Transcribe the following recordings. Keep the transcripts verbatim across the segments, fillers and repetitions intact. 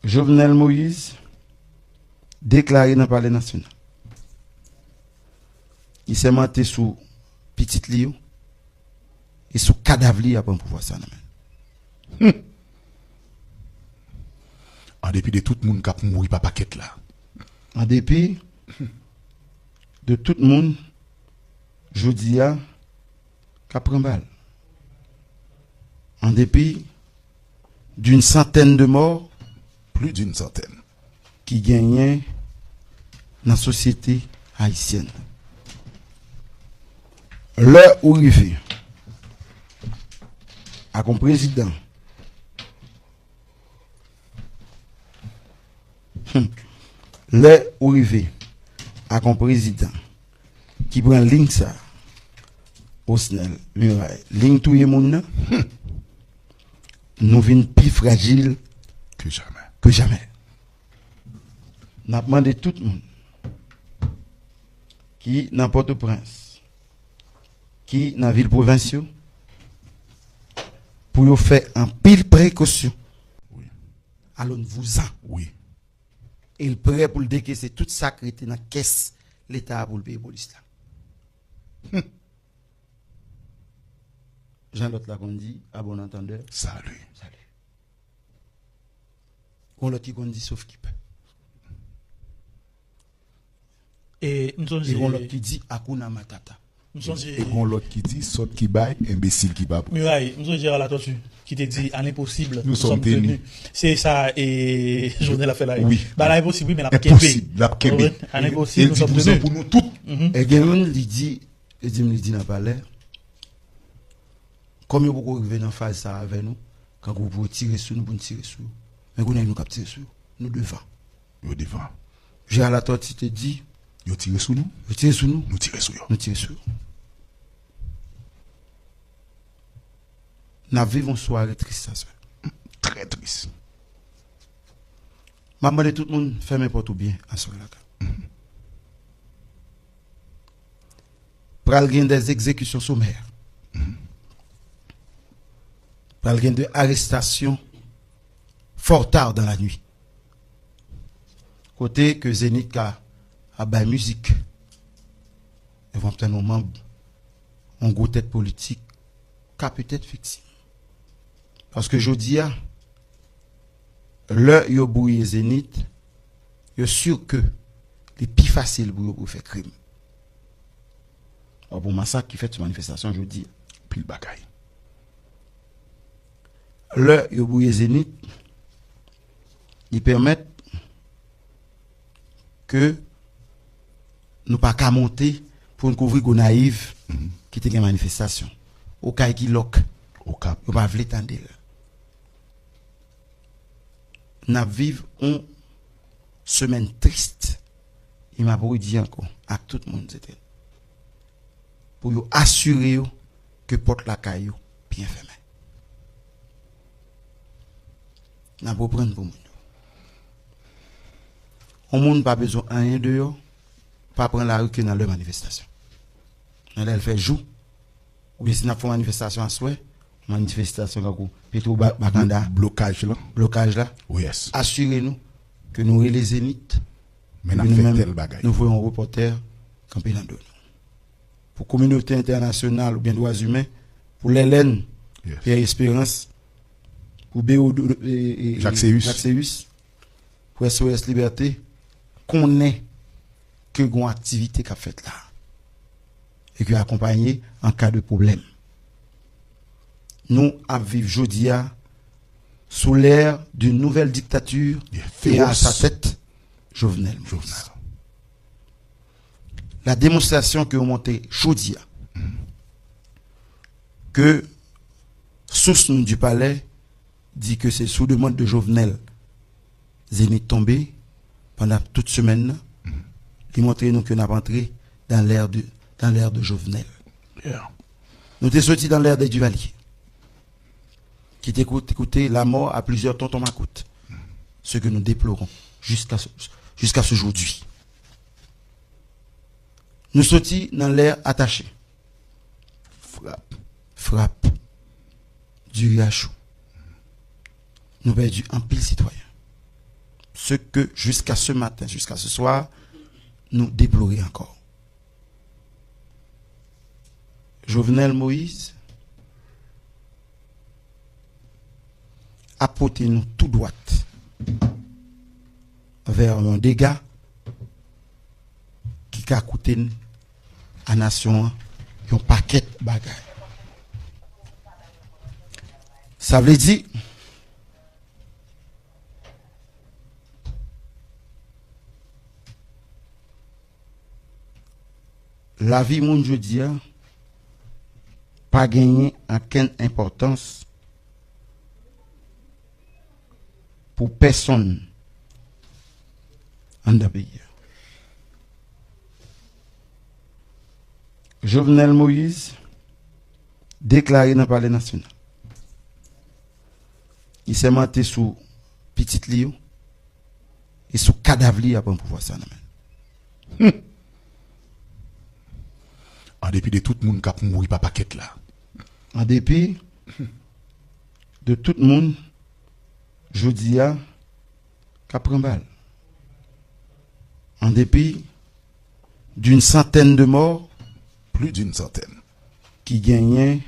Jovenel Moïse deklare nan Palè Nasyonal, li sèmante sou pitit li yo e sou kadav li y ap pran pouvwa sa nan men l. An depi de tout moun k ap mouri pa pakèt la. An depi de tout moun, jodi a, k ap pran bal. An depi d'une centaine de morts, Plus d'une centaine. Ki genyen nan sosyete ayisyèn. Lè ou rive ak yon prezidan, hmm, lè ou rive ak yon prezidan ki pran liy sa, Osnel Miray, liy touye moun nan, hmm, nou vin pi frajil Ke jamè. ke jamè. N ap mande tout moun ki nan Pòtoprens, ki nan vil pwovens yo, pou yo fè anpil prekosyon. Wi. Alonvouzan. Wi. E l prè pou l dekese tout sa k rete nan kès Leta a pou l peye polis la. Jan lòt la konn di, à bon entendeur. Salut. Salut. Gon lòt ki konn di sof ki pè. E m E gon lòt sonje, ki di Hakuna Matata. m sonje, E gon lòt ki di sòt ki bay, enbesil ki pa pran. Miray, m sonje Gérard Latortue ki te di à l'impossible, Nous sommes tenus. Se sa e Jovenel ap fè la. Wi. Ba la enposib, wi, men l ap kenbe. Enposib, l ap kenbe. À l'impossible, E nous di sommes prezan tenus. Pou nou tout. Mhm. E gen youn li di, e di m li di nan palè, kòm yo poko rive nan faz sa avè nou, kankou pou yo tire sou nou, pou n tire sou yo. Men kounye a nou k ap tire sou yo, nou devan. Yo devan. Gérard Latortue te di, Yo tire sou nou, yo tire sou nou, nou tire sou yo. nou tire sou yo. N ap viv yon sware tris aswè. Trè tris. M ap mande tout moun fèmen pòt ou byen aswè la. Pral gen des exécutions sommaires. Pral gen de arrestasyon fort tard dans la nuit. Kote ke Zenith ka ap bay mizik. Evantuèlman manm yon gwo tèt politik ka petèt viktim. Paske jodi a, lè yo bwouye Zenith, yo si ke li pi fasil pou yo pou fè krim. Ou ap wè masak ki fèt sou manifestasyon jodi a. Pil bagay. Lè yo bwouye Zenith, li pèmèt ke nou pa ka monte pou n kouvri Gonayiv ki te gen manifestasyon. Okay ki lòk, Okap. Yo pa vle tande l. N ap viv yon semèn tris. E m ap redi ankò ak tout moun, se te pou yo asire yo ke pòt lakay yo byen fèmen. N ap reprann pou moun yo. Yon moun pa bezwen anyen deyò, pa pran lari ke nan lè manifestasyon. Nan lè l fè jou, oubyen si n ap fè yon manifestasyon aswè, manifestasyon kankou Petro Ba- Makanda, Blokaj lan. Blokaj la, Oh yes. Asire nou ke nou rele Zenith, Men n epi ap nou fè menm, tèl bagay. Nou voye yon repòtè kanpe nan do nou. Pou kominote entènasyonal oubyen dwa imen, pou Lèlèn, Yes. Pierre Espérance, pou B O D, e, e, e, Jacques Séus. Jacques Séus, pou S O S Liberté, konnen ke gon aktivite k ap fèt la. E ke akonpaye an ka de pwoblèm. Nou ap viv jodi a sous l'ère d'une nouvelle dictature Yeah, et à sa féroce. tête Jovenel Moïse. Jovenel. La démonstration ke yo montre jodi a, ke sous nou du palais di ke se sou demann de Jovenel Zenith tonbe pandan tout semèn nan, li montre nou ke n ap antre dans l'ère de, dans l'ère de Jovenel. Yeah. Nou te soti dans l'ère de Duvalier, ki te koute, koute la mort à plusieurs tontons makout, ce que nous déplorons jusqu'à ce, jusqu'à ce jour. Nou soti nan l'ère Ataché. Frap. Frap. Diri a chou. Nou pèdi anpil sitwayen. ce que jusqu'à ce matin, jusqu'à ce soir, nou deplore ankò. Jovenel Moïse ap pote nou tou dwat vè yon dega ki ka koute n a nasyon an yon pakèt bagay. Sa vle di, lavi moun jodi a pa genyen okenn enpòtans pou pèsonn anndan peyi a. Jovenel Moïse deklare nan Palè Nasyonal, li sèmante sou pitit li yo e sou kadav li a pran pouvwa sa nan men l. An depi de tout moun k ap mouri pa pakèt la. An depi de tout moun, jodi a, k ap pran bal. An depi d'une centaine de morts, plus d'une centaine, ki genyen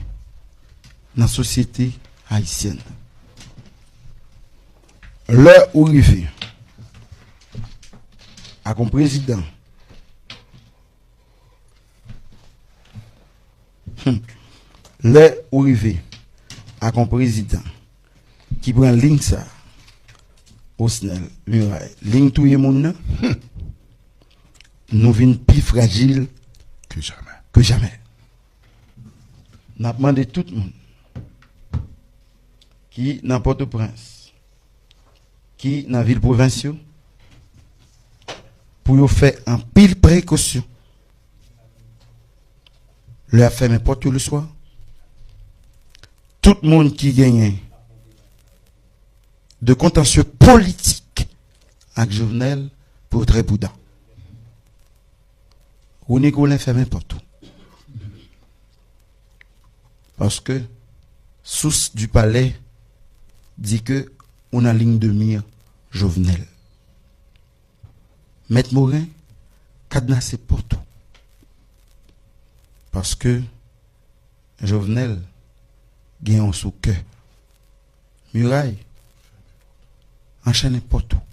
nan sosyete ayisyèn. Lè ou rive ak yon prezidan, hmm, lè ou rive ak yon prezidan ki pran liy sa, Osnel Miray, liy touye moun nan, hmm, nou vin pi frajil ke jamè. Ke jamè. N ap mande tout moun ki nan Pòtoprens, ki nan vil pwovens yo, pou yo fè anpil prekosyon lè y ap fèmen pòt yo leswa. Tout moun ki genyen de kontansye politik ak Jovenel pou yo trè pridan. Rony Colin, fèmen pòt ou. Paske source du palais di ke ou nan ligne de mire Jovenel. Mèt Morin, kadnase pòt ou. Paske Jovenel gen yon sou kè. Miray, anchennen pòt ou.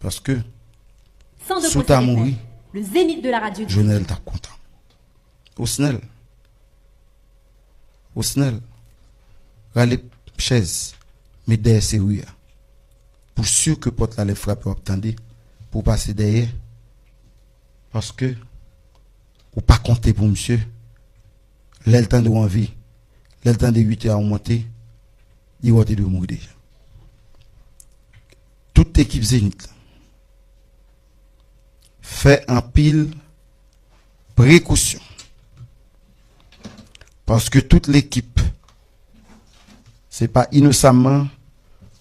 Paske si w ta mouri, Jovenel t ap kontan. Osnel, Osnel, rale chèz, met dèyè seri a. Pou si ke pòt la lè frape w ap tande, pou w pase dèyè. Paske ou pa konte pou misye. Lè l tande w anvi, lè l tande uit è a w monte, li wè w te dwe mouri deja. Tout ekip Zenith la fè anpil prekosyon. Paske tout lekip, se pa inosamman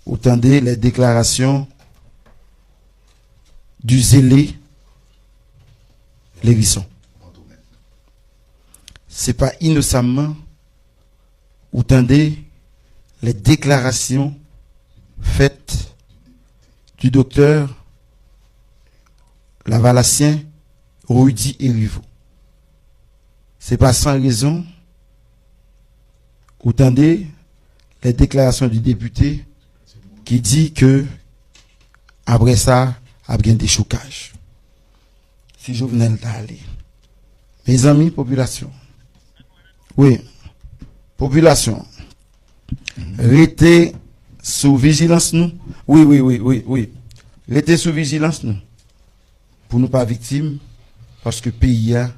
ou tande les déclarations du zélé Levison. Se pa inosamman ou tande les déclarations faites du docteur Lavalasyen Rudy Hériveaux. Se pa san rezon ou tande les déclarations du député ki di ke apre sa ap gen dechoukaj. Si Jovenel ta ale. Mezanmi, popilasyon. Wi. Popilasyon. Rete sou vijilans nou. Wi, wi, wi, wi, wi. Rete sou vijilans nou. Pou nou pa viktim, paske peyi a,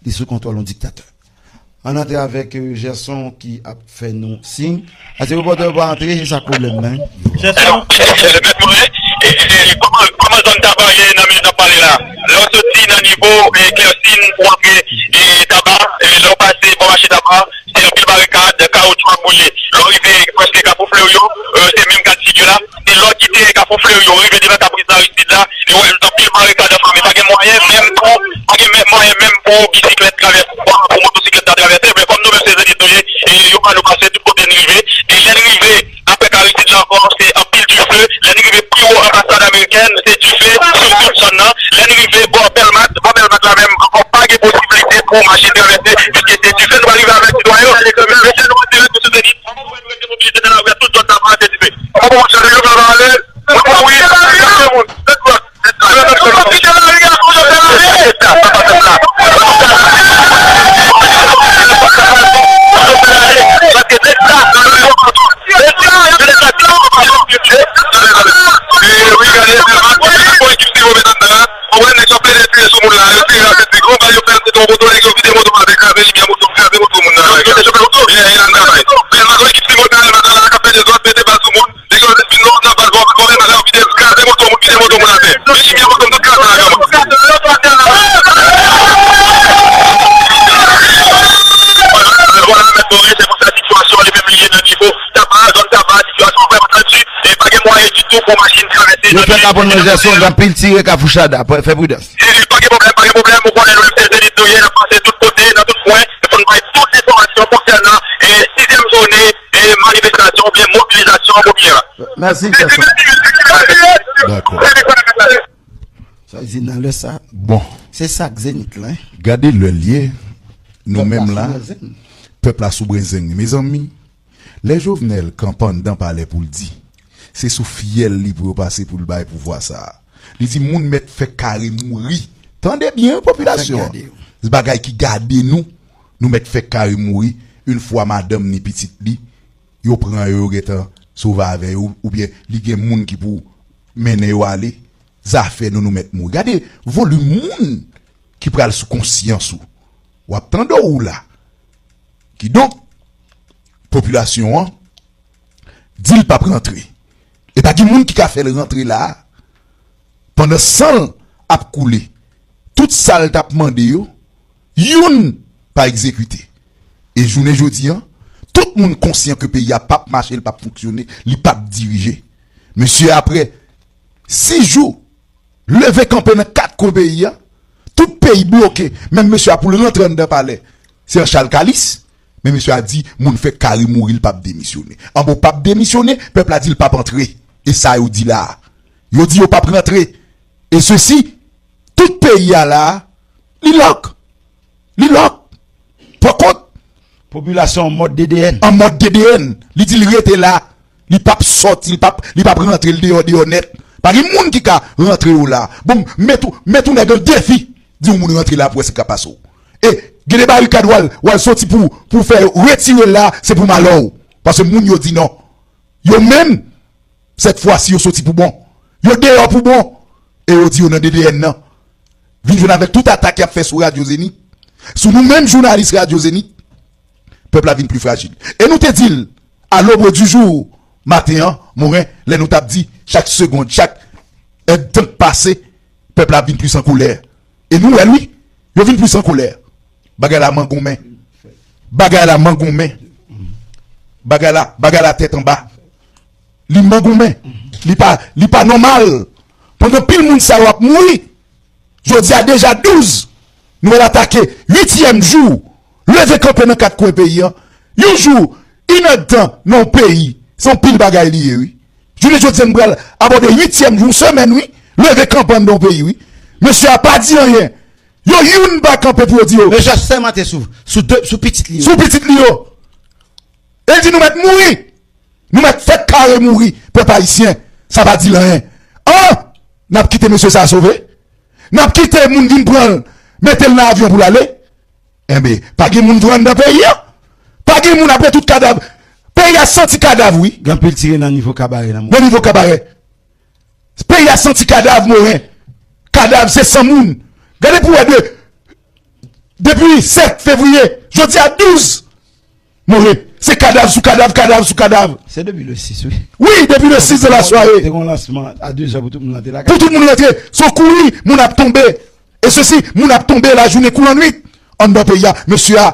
li sou kontwòl yon diktatè. Ann antre avèk, euh, Gerson ki ap fè nou siy. Ase repòtè yo pa antre, se sa k pwoblèm nan. Gerson. Mèt Morin, e, e, kòman, kòman zòn Taba ye nan minit n ap pale la? Lè w soti nan nivo, e, Klèsin pou antre, e, Taba, e, lè w pase bò mache Taba, se anpil barikad, kawoutchou ap boule. Lè w rive prèske Kafou Fleri, e, se menm ka d figi la. E lè w kite Kafou Fleri, w rive devan Kapriz Aristid la, e w wè anpil barikad anflame. Pa gen mwayen menm pou, pa gen menm mwayen menm pou bisiklèt travèse, pou, pou motosiklèt ta travèse. Men kòm nou menm se Zenith nou ye, e yo ba nou pase tout kote n rive. E lè n rive, apre Aristid la ankò, se anpil dife. Lè n rive pi wo amerikèn, se dife sou tout zòn nan. Lè n rive bò Bèlmat, bò Bèlmat la menm, ankò pa gen posiblite pou machin travèse, piske se dife nou pral rive avèk sitwayen yo. Mesye, nou retire tout sou Zenith. Anvan nou wè nou rete mobilize nan lari a, tout zòn sa pral se dife. Anvan pou moun chante, yo pral ale. Anvan pou moun chante, yo pral ale. Vwala, mèt Morin, se konsa sitiyasyon li menm li ye nan nivo Taba, zòn Taba, sitiyasyon vrèman tann, e pa gen mwayen ditou pou machin travèse. Yo fèk aprann nan Jèson, anpil tire kafou Chada, fè pridans. E pa gen pwoblèm, pa gen pwoblèm, ou konnen nou menm se Zenith nou ye, n ap pase tout kote, nan tout kwen, e fò n bay tout enfòmasyon konsènan, e, sizyèm jounen, e, manifestasyon oubyen mobilizasyon popilè a. Mèsi, Jèson. Dakò. Sa vle di nan lè sa, bon, se sa k Zenith la, hein? Gade lè l ye, nou menm la, pèp la sou brenzeng. Mezanmi, lè Jovenel kanpe anndan palè pou l di, se sou fyèl li pou yo pase pou l bay pouvwa sa a. Li di moun mèt fè kare mouri. Tande byen, wi, popilasyon an. Se bagay ki gade nou. Nou mèt fè kare mouri. Yon fwa madanm ni pitit li, yo pran yo, yo gentan sove avè yo, oubyen li gen moun ki pou mennen yo ale. Zafè nou, nou mèt mouri. Gade volim moun ki pral sou konsyans ou. W ap tande w la. Kidonk, popilasyon an di l p ap rantre. E pa gen moun ki ka fè l rantre la a. Pandan san l ap koule, tout sa l t ap mande yo, youn pa egzekite. E jounen jodi an, tout moun konsyan ke peyi a p ap mache, li p ap fonksyone, li p ap dirije. Mesye, apre sis jou, leve kanpe nan kat kwen peyi a, tout peyi bloke, menm mesye a pou l rantre anndan palè, se an chal kalis, men mesye a di moun fè kare mouri, l p ap demisyone. Anben, w p ap demisyone, pèp la di l p ap antre. E sa yo di la a. Yo di yo p ap rantre. E sesi, tout peyi a la a, li lòk. Li lòk. Pran kont. Popilasyon an mòd D D N. An mòd D D N. Li di l rete la. Li p ap sòti, li p ap, li p ap rantre, l deyò, deyò nèt. Pa gen moun ki ka rantre yo la. Bon, met ou, met ou nèg an defi. Di yon moun rantre la pou wè sa k ap pase w. E gen de barikad w al, w al soti pou, pou fè yo retire l la, se pou malè w. Paske moun yo di non. Yo menm, sèt fwa si yo soti pou bon. Yo deyò pou bon. E yo di yo nan D D N nan. Vin jwenn avèk tout atak y ap fè sou Radyo Zenith. Sou nou menm jounalis Radyo Zenith. Pèp la vin pli frajil. E nou te di l, à l'aube du jour, maten an, Moren, lè nou t ap di, chak segond, chak èdtan k pase, pèp la vin plis an kolè. E nou wè l, wi, yo vin plis an kolè. Bagay la mangonmen. Bagay la mangonmen. Bagay la, bagay la tèt anba. Li mangonmen. Li pa, li pa nòmal. Pandan pil moun sa yo ap mouri, jodi a deja douz. Nou al atake uityèm jou leve kanpe nan kat kwen peyi a. Yon jou, inèdtan nan yon peyi, se yon pil bagay li ye, wi. Jounen jodi a, nou pral abòde uityèm jou, yon semèn, wi. Leve kanpe anndan yon peyi, wi. Mesye a pa di anyen. Yo youn pa kanpe pou yo di yo. Mesye a sèmante sou, sou de, sou pitit li yo. Sou pitit li yo. E l di nou mèt mouri. Nou mèt fè kare mouri, pèp ayisyen. Sa pa di l anyen. An! N ap kite mesye sa a sove? N ap kite moun vin pran l, mete l nan avyon pou l ale? Enben, pa gen moun vre anndan peyi a. Pa gen moun apre tout kadav. Peyi a santi kadav, wi. Gen anpil tire nan nivo Kabarè nan moman. Nan nivo Kabarè. Peyi a santi kadav, Moren. Kadav, se san moun. Gade pou wè de, depi sèt fevriye, jodi a douz, Moren, se kadav sou kadav, kadav sou kadav. Se depi le sis, wi. Wi, depi le sis de la soirée. Te gen yon lansman a dezè pou tout moun rantre lakay. Pou tout moun rantre, se yon kouri, moun ap tonbe. E sesi, moun ap tonbe lajounen kou lannwit. Anndan peyi a, mesye a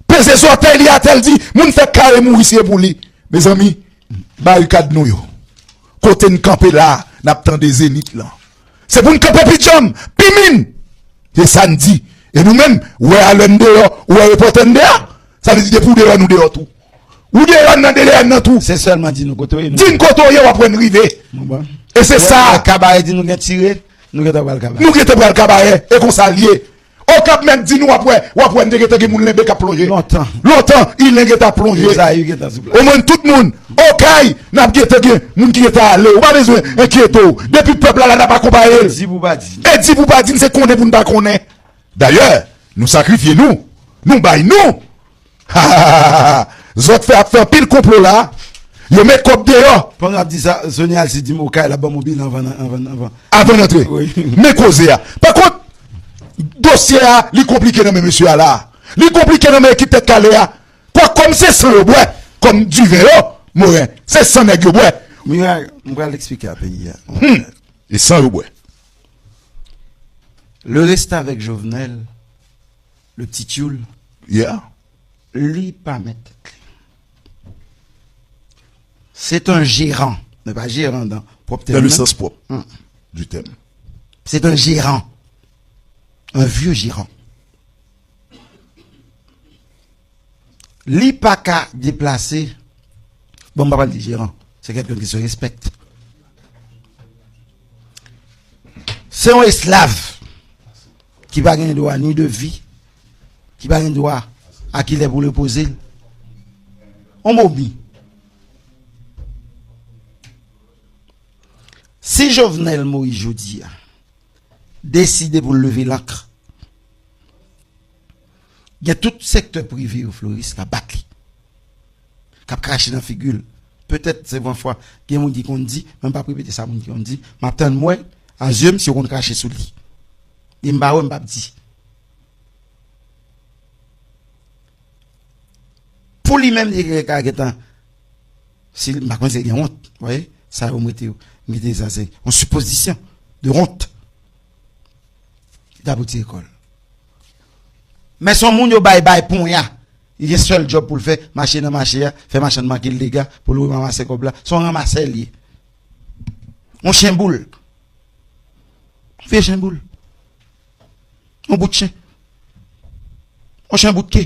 peze zòtèy li atè, l di, moun fè kare mouri, si e pou li. Mezanmi, barikad nou yo. Kote n kanpe la a, n ap tande Zenith lan. Se pou n kanpe pi djanm, pi min. Se sa n di. E nou menm, ou wè a lè n deyò, ou wè repòtè n deyò. Sa vle di depi w deyò, nou deyò tou. Ou deyò nan D D N nan tou. Se sèlman di nou kote w ye, nou. Di n kote w ye, w ap wè n rive. Mwen bon. E se sa. Kabarè di nou gen tire, nou gentan pral Kabarè. Nou gentan pral Kabarè. E konsa l ye. Okap mèt di nou w ap wè, w ap wè m te gentan gen moun Lenbe k ap plonje. Lontan. Lontan, Ilen gentan ap plonje. Ezayi gentan sou plas. Omwen tout moun. Okay, n ap gentan gen moun ki gentan ale. Ou pa bezwen enkyete w. Depi pèp la la, n ap akonpaye l. E di pou pa di. E di pou pa di, n se konnen pou n pa konnen. Dayè, nou sakrifye nou. Nou bay nou. Zòt fè ap fè anpil konplo la. Yo met kòb deyò. Pandan ap di sa, Sonia al si di m Okay la ban m yon bilan anvan, anvan, anvan. Avan n antre. Wi. Men koze a. Pa kont, dosye a, li konplike nan men mesye a la. Li konplike nan men ekip Tèt Kale a. Kwa kòm se san yo bwè, kòm diven yo, Moren, se san nèg yo bwè. Miray, m pral eksplike a peyi a. Hmm. E san yo bwè. Le restavèk Jovenel, le ti tyoul, yeah, li pa mèt tèt li. C'est un gérant, men pa jeran dan pwòp tèm nan. Dans le sens propre du terme. C'est un gérant, un vieux gérant. Li pa ka deplase. Bon, m pa pral di jeran. C'est quelqu'un qui se respecte. Se yon esklav ki pa gen dwa ni de vi, ki pa gen dwa a kilè pou repoze l. On momi. Si Jovenel Moïse jodi a deside pou l leve lank, gen tout sektè prive yo, Floris, k ap bat li, k ap krache nan figi l. Petèt se yon fwa gen moun ki konn di, men m p ap repete sa moun ki konn di. M ap tann m wè a zye m si yo konn krache sou li. E m pa wè, m p ap di. Pou li menm, li ka gentan, si m pa konn si gen wont, w wè, sa yo m rete, m rete sa se yon sipozisyon de wont. Li ta pou tire kò l. Men se yon moun yo bay, bay ponya. Li gen sèl djòb pou l fè, mache nan mache a, fè machann make l dega, pou l ranmase kòb la. Se yon ranmasè l ye. Yon chen boul. Yon vye chen boul. Yon bout chen. Yon chen bout ke.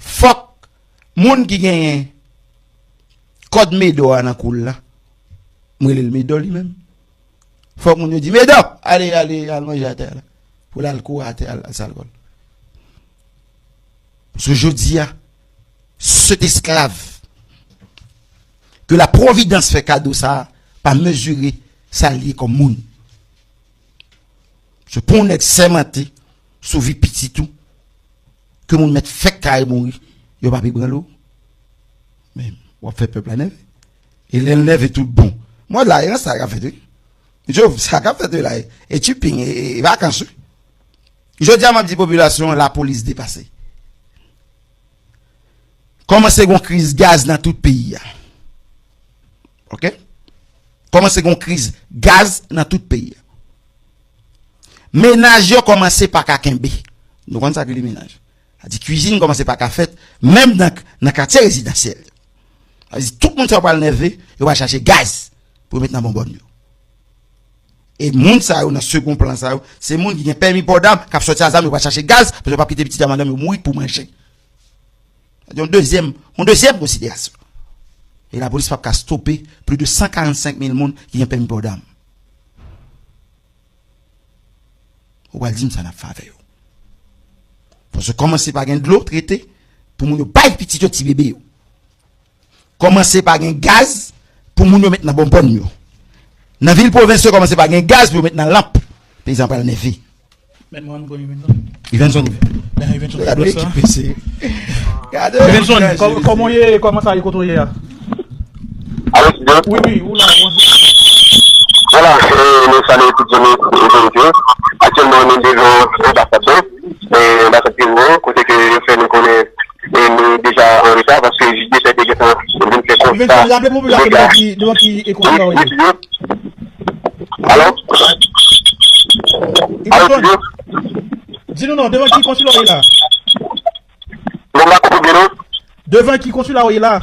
Fòk moun ki genyen kòd Medò a nan kou l la, m rele l Medò li menm. Fòk moun yo di, Medò, ale, ale, al manje atè a la. Pou l al kouri atè, al, al sal kò l. Paske jodi a, cet esclave que la Providence fè kado sa a, pa mezire sa l ye kòm moun. Se pou yon nèg sèmante sou vi pitit ou, ke moun mèt fèk kare mouri, yo pa pi branle w. Men, w ap fè pèp la nève. E lè l nève tout bon. Mwen la, e sa k ap fèt, wi. Jov, sa k ap fèt, wi, la, e, e chiping, e, e, e vakans, wi. Jodi a, m ap di popilasyon an, lapolis depase. Kòmanse gon kriz gaz nan tout peyi a. Oke? Kòmanse gon kriz gaz nan tout peyi a. Menaj yo kòmanse pa ka kenbe. Nou konn sa ki rele menaj. Sa di kwizin kòmanse pa ka fèt, menm nan, nan katye rezidansyèl. Sa di tout moun sa yo pral nève, yo pral chache gaz pou yo met nan bonbòn yo. E moun sa yo nan segon plan sa yo, se moun ki gen pèmi pò dam, k ap sòti a zam, yo pral chache gaz, paske yo p ap kite pitit a madanm yo mouri pou manje. Sa di yon dezyèm, yon dezyèm konsiderasyon. E lapolis p ap ka stope plis de san karannsenk mil moun ki gen pèmi pò dam. Ou pral di m sa n ap fè avè yo. Paske kòmanse pa gen dlo trete pou moun yo bay pitit yo ti bebe yo. Kòmanse pa gen gaz pou moun yo met nan bonbòn yo. Nan vil pwovens yo kòmanse pa gen gaz pou yo met nan lanp. Peyizan pral nève. Mèt mwen konn Ivenson. Ivenson. Ivenson. Gade ekip mesye. Gade. Ivenson, kò- kòman w ye, kòman sa ye kote w ye a? Alo, Sidon? Wi, wi, ou la, ou an dirèk. Vwala, e, nou salye tout zanmi otorite yo. Aktyèlman, nou devan anbasad la, e, anbasad Peyi a, kote ke yo fè nou konnen, e, nou deja an reta, paske jij de pè te gentan vin fè konsta. Ivenson, raple popilasyon devan ki, devan ki, e, konsila w ye? Wi, wi, Sidon. Alo? Alo, Ivenson, Sidon? Di nou non, devan ki konsila w ye la? Bon, m pa konprann byen, non. Devan ki konsila w ye la?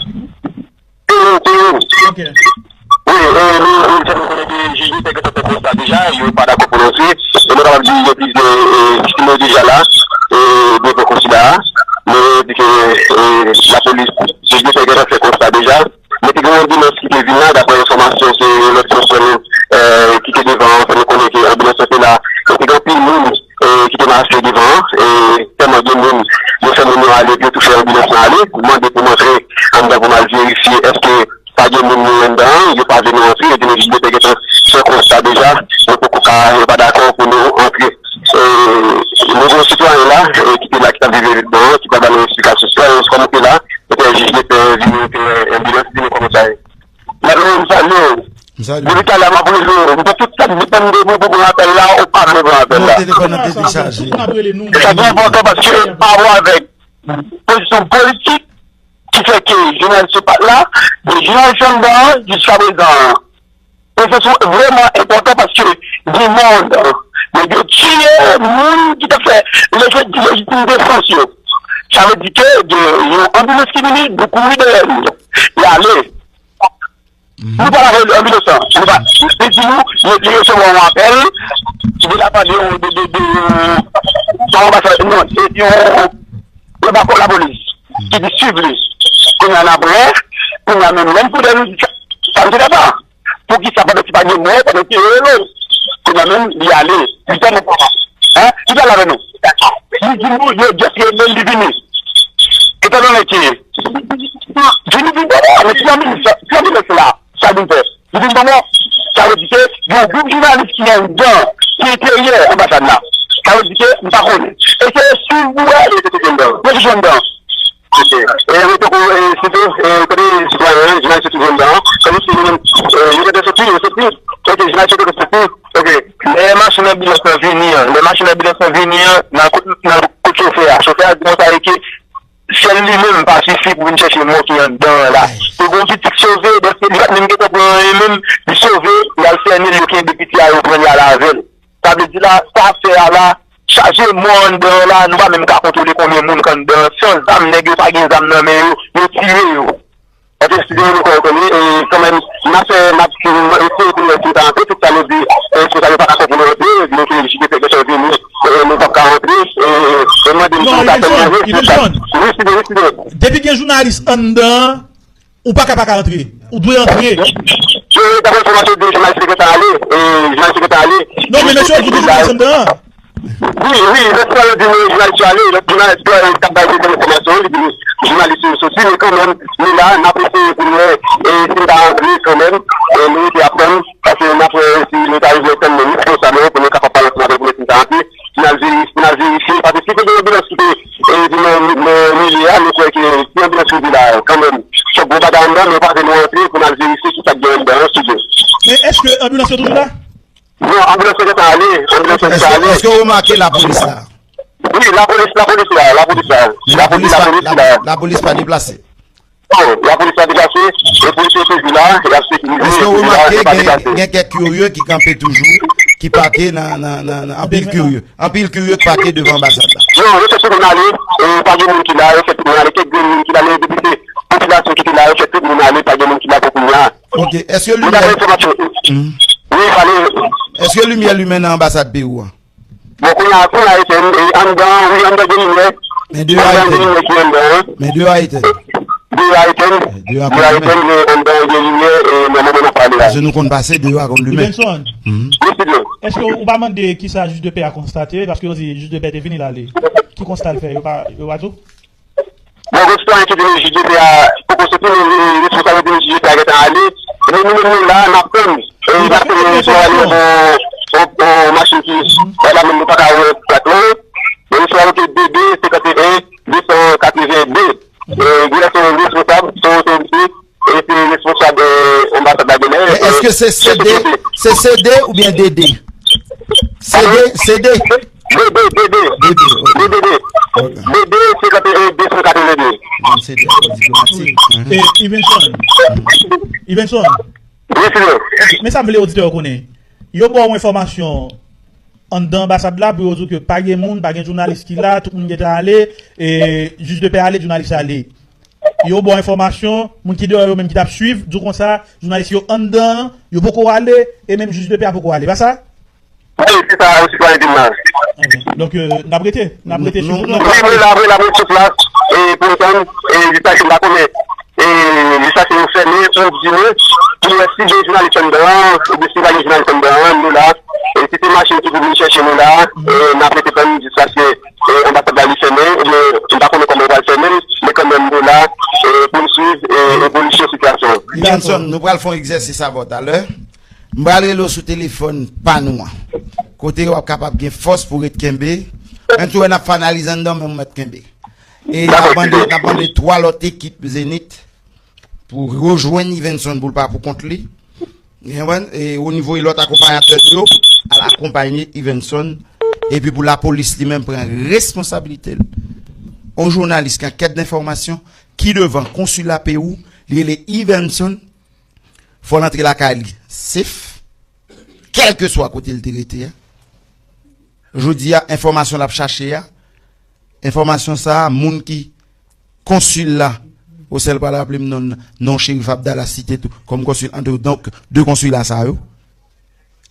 Peyi, peyi. Ok. Wi, e, nou, nou, nou konnen ke jij yo te gentan fè konsta deja, yo pa dakò pwononse. E nou kapab di gen plizyè, e, viktim yo deja la, e, devan konsila a. Men yo di ke, e, lapolis, jij yo te gentan fè konsta deja. Men te gen yon anbilans ki te vin la, daprè enfòmasyon, se lòt sè nou, eh, ki te devan an, fè nou konnen ke anbilans lan te la. Men te gen anpil moun, eh, ki te mache devan an, e tèlman gen moun, yo fè moun yo ale, yo tou fè anbilans lan ale, mande pou m antre anndan pou m al verifye èske pa gen moun yo anndan an, yo pa vle nou antre, yo di nou jis de pè gentan fè konsta deja, nou poko ka, yo pa dakò pou nou antre. Eh, nou gen yon sitwayen la, eh, ki te la, ki t ap viv nan vil nan, ki pral ba nou esplikasyon. Sitwayen, kòman w te la, epi jij de pè vini, te anbilans vini, kòman sa ye? Mèt Leon, m salye w. M salye w. Depi talè a, m ap rele w. M fè tout sa k depann de mwen pou pran apèl la, ou pa vle pran apèl la. Non, telefòn nan te dechaje. Sa ki enpòtan paske pa wè avèk pozisyon politik ki fè ke jounalis yo pa t la, men jounalis anndan an, jiska prezan an. E se sou vrèman enpòtan paske gen mò anndan. Nèg yo tiye moun ki t ap fè leji-, lejitim defans yo. Sa vle di ke gen yon anbilans ki vini, nou kouri dèyè li. Li ale. Nou pa la anbilans lan. Nou pa, li di nou, li, li resevwa yon apèl ki te la pale de, de, de, de, de yon anbasad, non, de yon, yon bako lapolis ki di swiv li. Kounye a n ap wè, kounye a menm lè n koute nou di sa, sa n te pa. Poukisa pandan se pa gen mò, pandan se rele? Kounye a menm, li ale. Li fè nou kòman? Hein? Ki pale avè nou? Li di nou, yo just rele l, li vini. Etan donnen ke vini, vini, vini, men ki anbilans, ki anbilans la, sa vin fè? Li vin ban mò. Sa vle di ke gen yon gwoup jounalis ki anndan, ki enteryè anbasad la. Sa vle di ke m pa konnen. E se sou vou a, yo te toujou anndan. Yo toujou anndan. Ok. E, men tankou, e, sitou, e, kote sitwayen an, jounalis yo toujou anndan an. Kòm si nou menm, e, yo te soti, yo soti. Ok, jounalis yo te soti. Ok. Lè machin anbilans lan vini an, lè machin anbilans lan vini an, nan kot, nan kot chofè a. Chofè a di konsa e ke sèl li menm pa sifi pou vin chèche mò ki anndan an la. Yo gen yon pitit sove, dèske li pa t menm gentan pran anyen menm, li sove, y al sènen l, yo kenbe piti a, yo pran l, y al avè l. Sa vle di la, sa fè a la, chaje mò anndan an la, nou pa menm ka kontwole konbyen moun k anndan an, san zam, nèg yo pa gen zam nan men yo, yo tire yo. Paske si gen yon kò yo konn li, e kanmenm, n ap fè, n ap eseye pou nou wè si nou ta antre, tout sa nou di, e responsab yo pa dakò pou nou antre, nou te jij de pè gentan vini, e nou p ap ka antre, e, e mande nou si nou ka fè nou antre. Wi, si byen, wi, si byen. Depi gen jounalis anndan an, ou pa ka pa ka antre. Ou dwe antre. E, daprè enfòmasyon, di jounalis yo gentan ale, e jounalis yo gentan ale. Non, men mesye yo di jounalis anndan an. Wi, wi, lòt fwa yo di nou jounalis yo ale, lòt jounalis yo k ap bay tèt enfòmasyon, li di nou jounalis yo soti, men kanmenm, nou la, n ap eseye pou nou wè, e, si n ta antre kanmenm, e, nou rete ap tann, paske n ap wè si nou ta rive tann nan responsab yo, pou nou kapab pale ansanm avè l, pou nou wè si n ta antre, pou n al veri-, pou n al verifye, paske si te gen anbilans ki te, e, vin nan, nan milye a, nou kwè ke si anbilans rive la, kanmenm, fòk gwo bagay anndan, men yo pa vle nou antre pou n al verifye ki sa k gen anndan an, si byen. Men èske anbilans yo toujou la? Non, anbilans yo gentan ale, anbilans yo gentan ale. Èske, èske w remake lapolis la? Wi, lapolis, lapolis la, lapolis la. Men lapolis pa, lapolis la, la, lapolis pa deplase? Non, lapolis pa deplase, e polis yo toujou la, y ap sekirize, yo toujou la, yo pa deplase. Èske w remake gen, gen kèk kirye ki kanpe toujou, ki pake nan, nan, nan, nan, anpil kirye, anpil kirye ki pake devan anbasad la? Non, yo fè tout moun ale, e pa gen moun ki la, yo fè tout moun ale, kèk grenn moun ki la, men depi se popilasyon ki te la, yo fè tout moun ale, pa gen moun ki la pou kounye a. Ok, èske limyè, wi, pale. Èske limyè limen nan anbasad Pewou an? Bon, kounye a, kounye a, e, e, anndan, wi, anndan gen limyè. Men deyò a etèn. Anndan gen limyè ki anndan an. Men deyò a etèn. Deyò a etèn. Deyò a etèn, men anndan gen limyè, e, nan moman n ap pale la. Paske nou konn pase, deyò a konn limen. Ivenson, wi, Sidney. Èske ou pa mande kisa jij de pè a konstate? Paske yo di jij de pè te vini, l ale. Ki konsta l fè? Yo pa, yo pa di w? Bon, gen sitwayen ki di nou jij de pè a poko soti, men, e, responsab yo di nou jij de pè a gentan ale. Men nou menm nou la, n ap tann. E, n ap tann nou sou ale yon, yon, yon machin ki, la menm nou pa ka wè plak lan. Men nou sou ale ke de de senkanteyen de san katreven de. E, gen yon responsab, se yon otorite, e se responsab, e, anbasad la genyen. Men èske se C D, se C D oubyen D D? C D, C D. D D, D D. D D, ok. D D, D D, senkanteyen de san katreven de. Bon, se de akò diplomatik. E, Ivenson. Ivenson. Wi, Sidney. Men sa m vle oditè yo konnen. Yo ba w enfòmasyon anndan anbasad la pou yo di w ke pa gen moun, pa gen jounalis ki la, tout moun gentan ale, e jij de pè ale, jounalis ale. Yo ba w enfòmasyon, moun ki deyò yo menm ki t ap swiv, di w konsa, jounalis yo anndan an, yo poko ale, e menm jij de pè a poko ale. Pa sa? Wi, se sa, sitwayen di m la. Ok. Donk, euh, n ap rete, n ap rete sou nou. Wi, mwen la, mwen la, mwen sou plas. E, e, pou nou tann, e, jiskaske m pa konnen, e, jiskaske nou fèmen, pou di nou, pou nou wè si gen jounalis anndan an, oubyen si pa gen jounalis anndan an, nou la. E si se machin ki pou vin chèche nou la, e, n ap rete tann jiskaske, e, anbasad la li fèmen, oubyen m pa konnen kòman yo pral fèmen l, men kanmenm nou la, e, pou n swiv, e, evolisyon sitiyasyon an. Ivenson, nou pral fè yon egzèsis avè w talè. M pral rele w sou telefòn pa nou an. Kote w ap kapab gen fòs pou w ret kenbe. Menm si w wè n ap fè analiz anndan, men w mèt kenbe. E n ap mande, n ap mande twa lòt ekip Zenith pou rejwenn Ivenson pou l pa pou kont li. Ou konprann? E o nivo e lòt akonpayatè nou yo, al akonpaye Ivenson. Epi pou lapolis li menm pran responsabilite l. On jounalis ki ankèt de enfòmasyon, ki devan konsila peyi w, li rele Ivenson, fò l antre lakay li safe, kèlkeswa kote l te rete a. Jodi a, enfòmasyon l ap chache a, enfòmasyon sa a, moun ki konsil la, Rosel pral raple m non, non Cherif Abdallah site tou kòm konsil ant donk de konsila sa yo.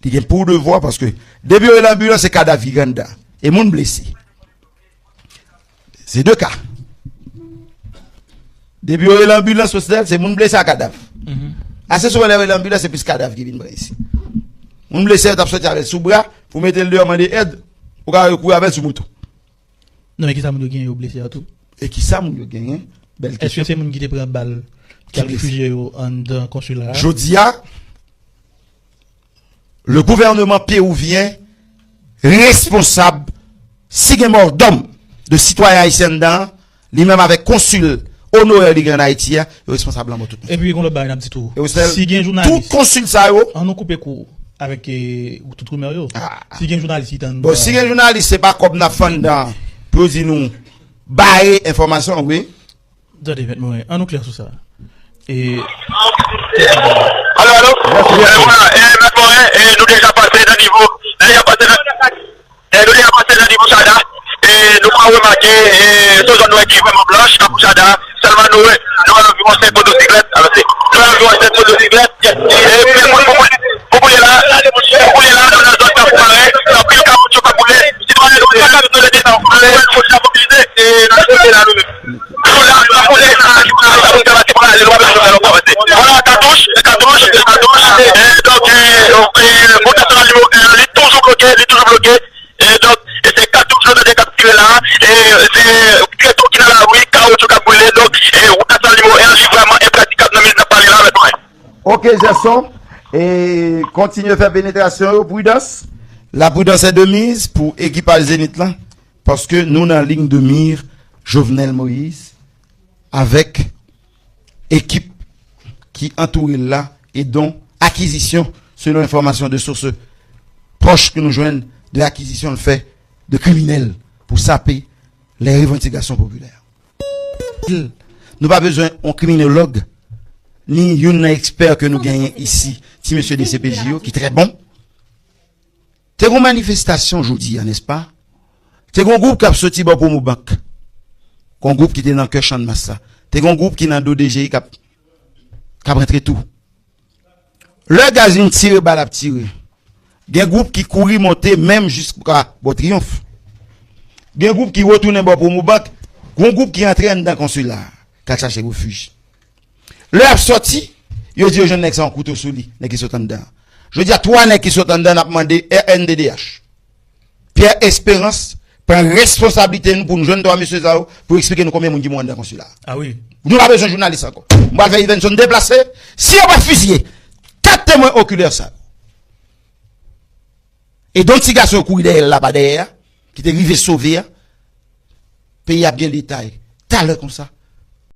Li gen pou devwa paske depi yo rele anbilans, se kadav ki anndan. E moun blese. Se de ka. Depi yo rele anbilans, Rosel, se moun blese ak kadav. Ase souvan lè yo rele anbilans, se plis kadav ki vin pran isi. Moun blese, yo t ap soti avè l sou bra pou mete l deyò mande èd, ou ka wè yo kouri avè l sou moto. Non, men kisa moun yo genyen yo blese a tou? E kisa moun yo genyen? Bèl kesyon. Èske se moun ki te pran bal, ki al refijye yo anndan konsila a? Jodi a, le gouvernement péruvien responsab si gen mò dòm de sitwayen ayisyen anndan an, li menm avèk konsil onorè li gen ann Ayiti a, yo responsab lanmò tout moun. Epi gen yon lòt bagay n ap di tou. E ou sèl, si gen jounalis, tout konsil sa yo, an nou koupe kou avèk, eh, tout rimè yo. Si gen jounalis ki tann. Bon, si gen jounalis, se pa kòb n ap fè anndan pou yo di nou bare enfòmasyon an, wi. Tande, Mèt Morin, an nou klè sou sa. E, alo, alo? E, vwala, e, Mèt Morin, e, nou deja pase nan nivo, nou deja pase nan, e, nou deja pase nan nivo Chada. E, nou ka remake, e, se yon zòn nou wè ki vrèman blanch, Kafou Chada. Sèlman nou wè, nou wè anviwon senk motosiklèt, alò se, nou wè anviwon senk motosiklèt. E, men moun pou koulye, pou koulye la, pou koulye la, nou nan zòn Kafou Maren, anpil kawoutchou ka boule. Sitwayen nou, nou leve nan, nou leve, nou mobilize, e, nan kote la, nou menm. Vwala, katouch, katouch, katouch. E, donk, e, e, wout nasyonal nimewo en an, li toujou bloke, li toujou bloke. E, donk, e se katouch nou tande k ap tire la. E, se pyeton ki nan lari, kawoutchou k ap boule. Donk, e, wout nasyonal nimewo en an, li vrèman enpratikab nan minit n ap pale la, mèt mwen. Ok, Gerson. E kontinye fè penetrasyon yo, pridans. La prudence est de mise pou ekipaj Zenith lan. Paske nou nan ligne de mire Jovenel Moïse avèk ekip ki antoure l la e don akizisyon, selon enfòmasyon de sources proches ke nou jwenn, de akizisyon l fè de kriminèl pou sape les revendications populaires. Nou pa bezwen yon kriminolog, ni youn nan ekspè ke nou genyen isi, ti mesye de C P J yo, ki trè bon. Te gon manifestasyon jodi a, nèspa? Te gon gwoup k ap soti bò Promobank. Gon gwoup ki te nan kè Channmas la. Te gon gwoup ki nan do D G I k ap, k ap rantre tou. Lè gaz vin tire, bal ap tire. Gen gwoup ki kouri monte menm jiska bò Triyonf. Gen gwoup ki retounen bò Promobank. Gon gwoup ki antre anndan konsila a, k al chache refij. Lè y ap sòti, yo di yo jwenn nèg sa yon kouto sou li, nèg ki sot anndan an. Jodi a, twa nèg ki sot anndan an ap mande R N D D H. Pierre Espérance pran responsablite nou pou nou jwenn twa mesye sa yo, pou eksplike nou konbyen moun ki mouri anndan konsila a. Ah wi. Nou pa bezwen jounalis ankò. M pral fè Ivenson deplase. Si yo pa fizye kat temwen okilè sa yo, e don ti gason yo kouri dèyè l la pa dèyè a, ki te rive sove a, peyi ap gen detay. Talè konsa,